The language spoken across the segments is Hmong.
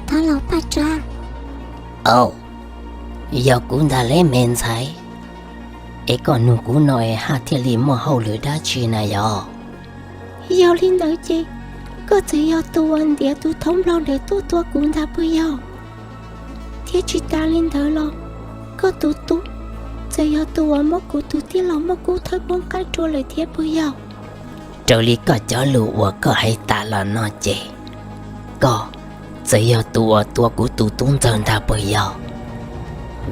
Thab laus Paj Tsab. Au, yog kuv ntag lauj me ntxhais, es koj nug kuv no es haj thiaj li muaj hauj lwm dab tsi na yog? Yog li ntawd ces koj txawm yog tus uas ntiav tus thoob nplog ntev tuaj tua kuv ntag puas yog? Thiab tsis tas li ntawd los koj tus tub txawm yog tus uas muab kuv tus tij laug Muaj Kub thawb poob qab rua lawm thiab puas yog? Raws li koj cov lus uas koj hais tas los no ces koj txawm yog tus uas tua kuv tus tub ntxawg ntag puas yog?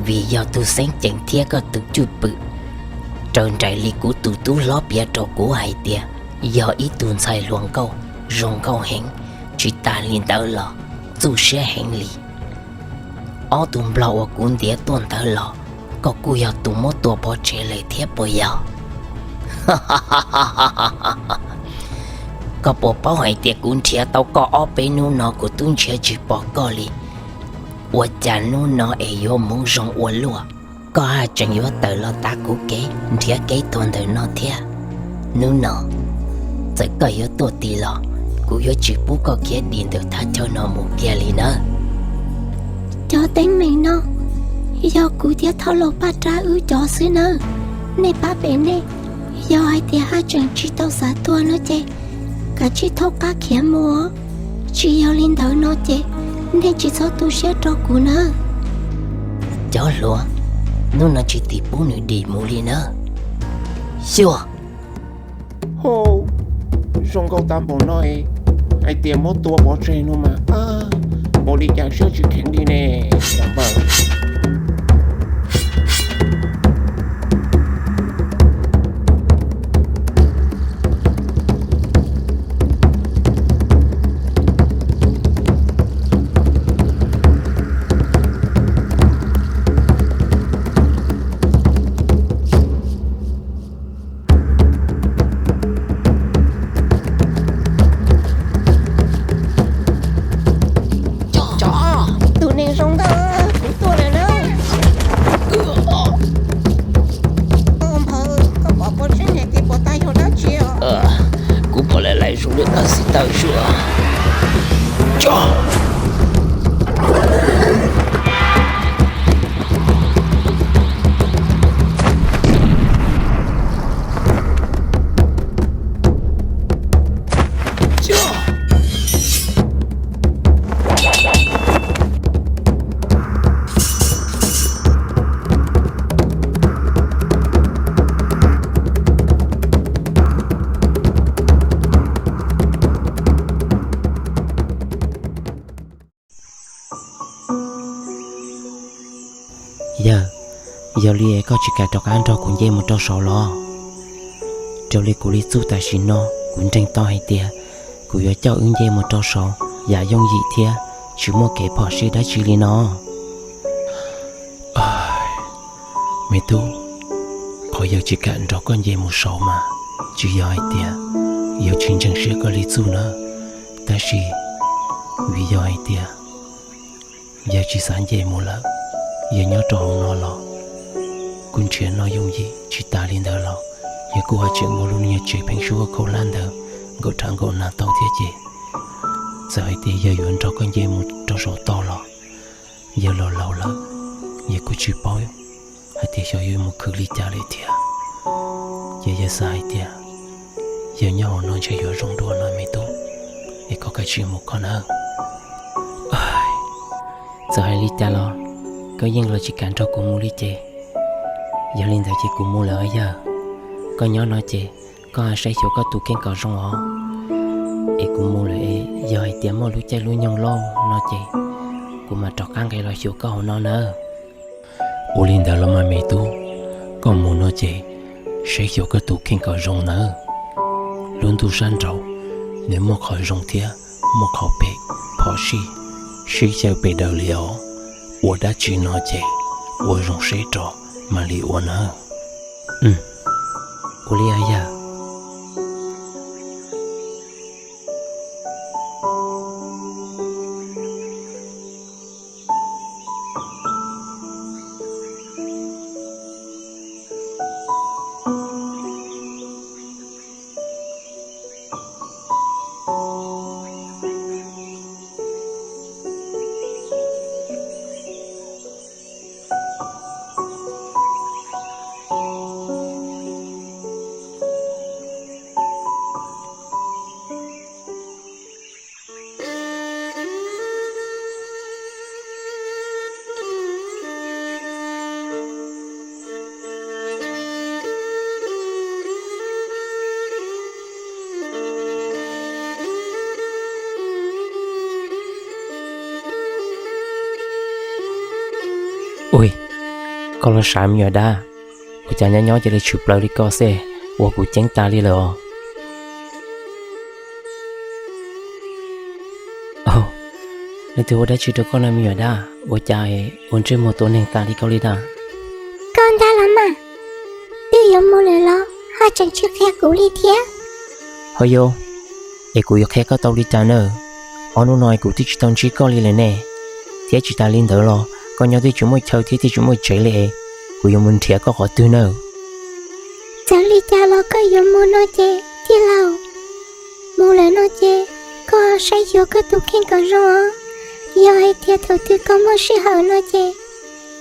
Vim yog tus xeeb ceem thiab koj tus cwj pwm raws nraim li kuv tus tub hlob piav rau kuv hais tias yog ib tug ntxhais hluas nkauj zoo nkauj heev, tsis tas li ntawd los txuj siab heev li. Ob tug nplog uas kuv ntiav tuaj ntawd los koj kuj yog tus muab tua pov tseg lawm thiab puas yog? Koj puas paub hais tias kuv nrhiav tau koj ob peb hnub no kuv twb nrhiav tsis pom koj li. Ua cas hnub no es yuav hmoov zoo ua luaj, koj haj tseem yuav tawm los tav kuv kev nrhiav kev tuag ntawm no thiab? Hnub no txawm koj yuav tuaj tim los kuv yuav tsis pub koj khiav dim ntawm thaj chaw no mus kiag li nawb. Cov teeb meem no yog kuv thiab thab laus Paj Tsab wb cov xwb nawb. Nej pab pem nej, yog hais tias haj tseem tsis tau xav tuag no ces kav tsij thaub qab khiav mus. Tsis yog li ntawd no ces nej tsis txhob tu siab rau kuv nawb. Cov hluas, hnub no tsis tim pub nws dim mus li nawb. Xyuas! Hov, zoo nkauj tag npaum no, hais tias muab tua pov tseg no mas, ua li cas siab tsis kheev li ne. Cov, tus neeg zoo nkauj, kuv tuaj lawm nawb. Npawg, koj pom pov tseg ne, koj pom tas yog dab tsi? Kuv pom lawm, zoo li koj xib taws xwb. Cov, Yawg, yog li koj tsis kam rov qab nrog kuv nce mus rau saud los? Raws li kuv li txuj tam sim no kuv ntseeg tau hais tias kuv yuav coj wb nce mus rau saud yam yooj yim thiab tsis muaj kev phom sij dab tsi li no. Me tub, qhov yawg tsis kam nrog koj nce mus saud mas tsis yog hais tias yawg tsis ntseeg siab koj li txuj na, tab sis vim yog hais tias yawg tsis xav nce mus lawm. Yawg nyob rau hauv no los kuj nrhiav noj yooj yim, tsis tas li ntawd los yawg kuj haj tseem muaj lub niag tsev pheeb suab khaub hlab ntawd nkaum rhav nkaum na tau thiab ces, txawm hais tias yawg yuav nrog koj nce mus rau saum toj los yawg los laus lawm, yawg kuj tsis paub hais tias xyov yuav mus khwv li cas li thiab. Ces yawg xav hais tias yawg nyob hauv no ntshe yuav zoo dua no me tub, es koj kav tsij mus koj nawb. Txawm hais li cas los koj yeej los tsis kam nrog kuv mus li ces, yog li ntawd ces kuv mus lawm os yawg. Koj nyob no ces koj saib xyuas koj tus kheej kom zoo os. Es kuv mus lawm, yog hais tias muaj lub caij lub nyoog loj no ces kuv mam rov qab nqis los xyuas koj hauv no nawb. Ua li ntawd los mas me tub, koj mus no ces saib xyuas koj tus kheej kom zoo nawb. Lub ntuj sab nraud nws muaj qhov zoo thiab muaj qhov phem phom sij, sib xyaw pes daws li os. Ua dab tsi no ces ua zoo seb rov mam li ua nawb. Ua li os yawg. Ui, koj los sav me nyuam dab, ua cas nyob nyob cia li tshwm plaws li koj xwb, ua kuv ceeb tas li lawm os. Leej twg ua dab tsi rau koj no me nyuam dab, ua cas ua ntsej muag tua neeg tas li koj li dab? Koj ntag los mas, twb yuav mus lawm los ho tseem tsis qhia kuv li thiab. Ho yog, es kuv yuav qhia koj tau li cas na? Ob hnub no kuv twb tsis tau ntsib koj li lawm ne, thiab tsis tas li ntawd los koj nyob twb tsis muaj chaw thiab twb tsis muaj tsev li, kuv yuav mus nrhiav koj qhov twg na? Txawm li cas los koj yuav mus no ces tij laug, mus lawm no ces koj saib xyuas koj tus kheej kom zoo os. Yog hais tias thaum twg koj muaj sij hawm no ces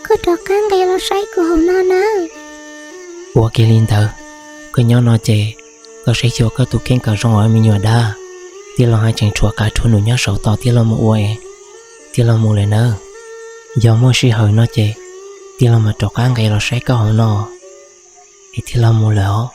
koj rov qab nqis los saib kuv hauv no nawb. Ua kiag li ntawd, koj nyob no ces koj saib xyuas koj tus kheej kom zoo os me nyuam dab. Tij laug haj tseem rhuav qav rhuav num nyob saum tod, tij laug mus ua es, tij laug mus lawm nawb. Yog muaj sij hawm no ces tij laug mam rov qab nqis los saib koj hauv no, es tij laug mus lawm os.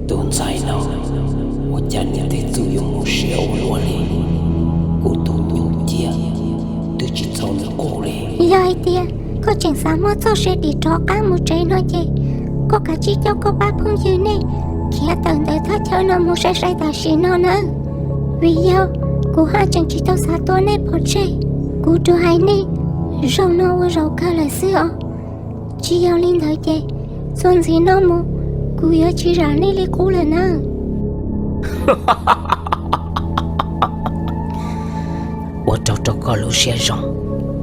Tus ntxhais no, ua cas nws tej txuj yuav mus siab ua luaj li? Kuv tus nyuj ciab twb tsis txaus nws qus li. Yog hais tias koj tseem xav muaj txoj sia dim rov qab mus tsev no ces koj kav tsij coj koj pab phooj ywg nej khiav tawm ntawm thaj chaw no mus sai sai tam sim no nawb, vim yog kuv haj tseem tsis tau xav tua nej pov tseg. Kuv rov hais nej, zaum no ua zaum kawg lawm xwb os. Tsis yog li ntawd ces txuas ntxiv no mus kuv yuav tsis zam nej li qub lawm nawb. Ua rau rau koj lub siab zoo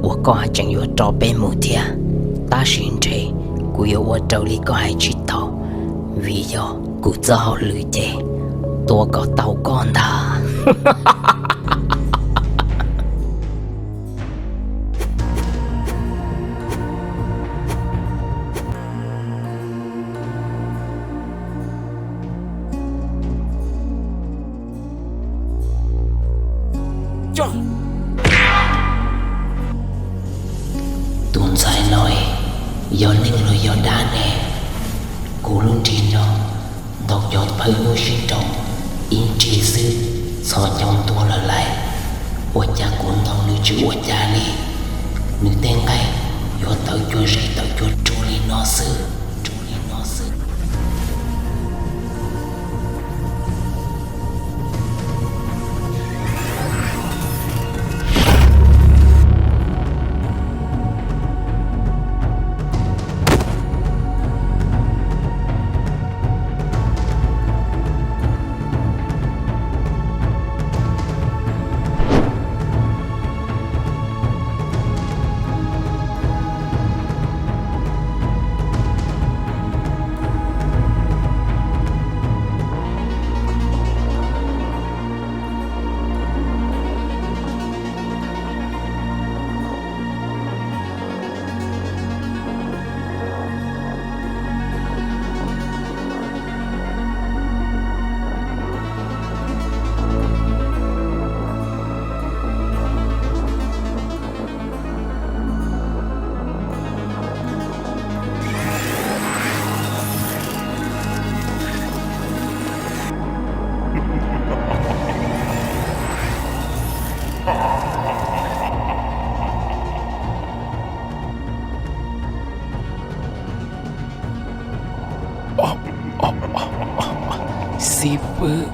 uas koj haj tseem yuav rov peb mus thiab, tab sis ntshe kuv yuav ua raws li koj hais tsis tau, vim yog kuv txoj hauj lwm ces tua kom tau koj ntag. Tus ntxhais no yog neeg los yog dab ne? Kuv lub nrig no ntau cov phawj nyuj sib nraus ib nrig xwb txhos caug ntua lawm lauj. Ua cas kuv ntaus nws tsis ua cas li? Nws tej nqaij yuav tawv cuag zeb tawv cuag rug li no xwb, rug li no xwb. Tib vwm,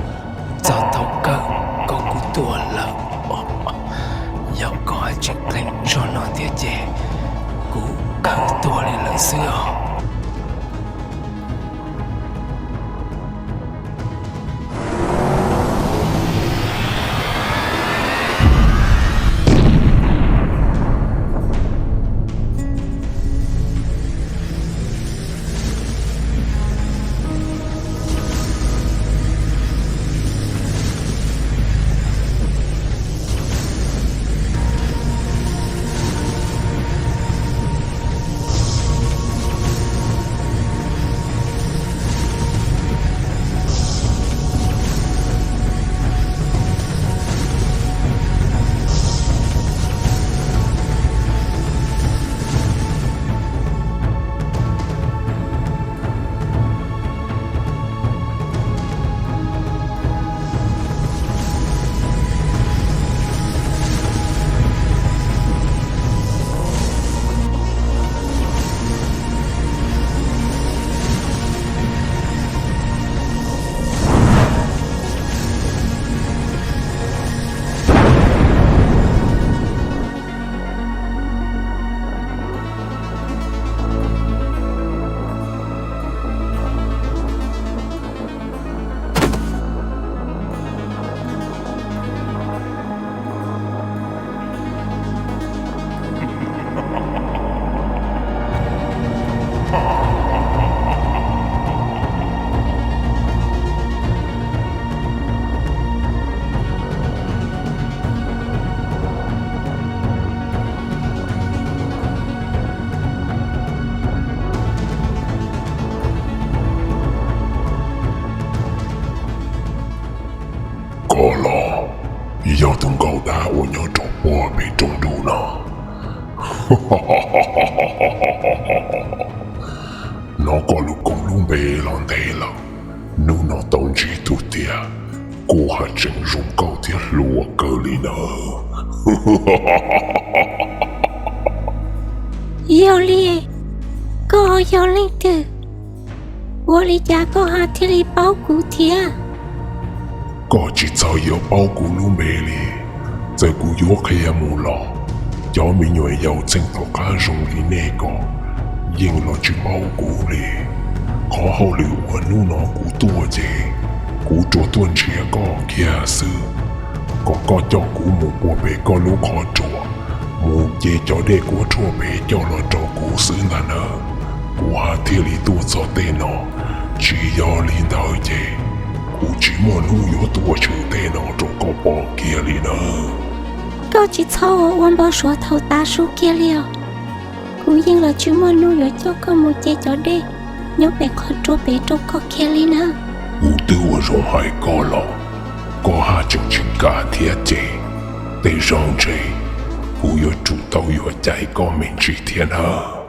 txog thaum kawg koj kuj tuag lawm. Yog koj haj tseem dheev zog no thiab ces kuv kawg tuag li lawm xwb os. Koj los yog tus nkauj dab uas nyob rau puag pem rooj ntuj no. Hnov koj lub koob lub npe los ntev lawm, hnub no tau ntsib tug tiag, kuv haj tseem zoo nkauj thiab hluas kawg li nawb. Yog li, koj yog leej twg? Ua li cas koj ho thiaj li paub kuv thiab? Koj tsis txhob yuav paub kuv lub npe li. Txawm kuv yuav qhia mus los, cov me nyuam yaus txheej tom qab zoo li nej ko yeej los tsis paub kuv li. Qhov hauj lwm uas hnub no kuv tuaj ces kuv tsuas tuaj nrhiav koj kiag xwb, kom koj coj kuv mus puag pem koj lub qhov tsua, mus ce cov dej kuab ruaj pem coj los rau kuv xwb ntag nawb. Kuv haj thiaj li tuaj txog tej no, tsis yog li ntawd ces kuv tsis muaj hnub yuav tuaj tshwm tej no rau koj pom kiag li nawb. Koj tsis txhob ua npau suav thaum tav su kiag li os. Kuv yeej los tsis muaj hnub yuav coj koj mus ce cov dej nyob pem qhov tsua pem rau koj kiag li nawb. Kuv twb ua zoo hais koj los, koj haj tseem tsis kam thiab ces, tej zaum ntshe kuv yuav tsum tau yuav cais koj me ntsis thiab nawb.